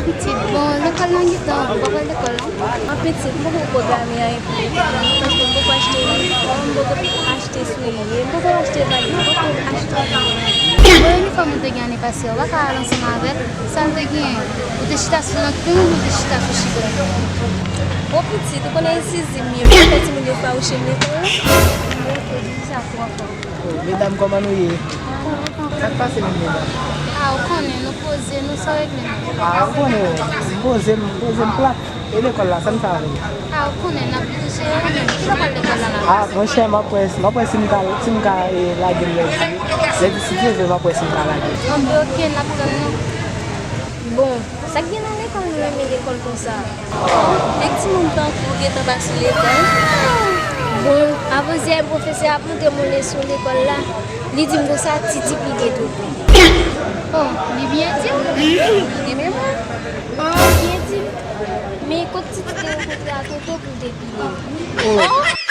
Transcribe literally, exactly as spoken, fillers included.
Pitit, bon, lekòl lan gentan, ou pa pral lekòl non? An pitit, m poko pwograme anyen pou lekòl lan, paske m poko achte inifòm, m poko achte souliye, m poko achte valiz, m poko achte anyen. Bon, inifòm ou te gen ane pase a, ou pa ka al ansanm avè l? Sa l te genyen? Ou te chita sou lank tou, ou te chita sou chigre? Bon, pitit, ou konnen e sizim ye, m pa fè timoun yo fawouche m lekòl la. Bon, ok, di sa twò fò. Medam, kòman nou ye? Sa k pase menm, medam? A, ou konnen, nou poze, nou san regle nou. A, ou konnen, m poze, m poze, m plat. E lekòl la, sa n fè avè l? A, ou konnen, n ap bouje yo, men ki lè w pral lekòl la la? A, monchè, m ap wè, m ap wè si m ka, si m ka, e, lage l lèdi, lèdi, si Dye vle, m ap wè si m ka lage l. Bon, ben, ok, n ap tann nou. Bon, sa k gen nan lekòl nou renmen lekòl konsa? Kèk timoun tankou w gentan pa sou lekòl. Bon, avansyè pwofesè ap montre m yon leson lekòl la. Li di m konsa, Titi pike Toto. Oh, li byen di w? Li gen memwa. Oh, byen di m. Men kot Titi te rankontre a Toto pou l te pile? Oh.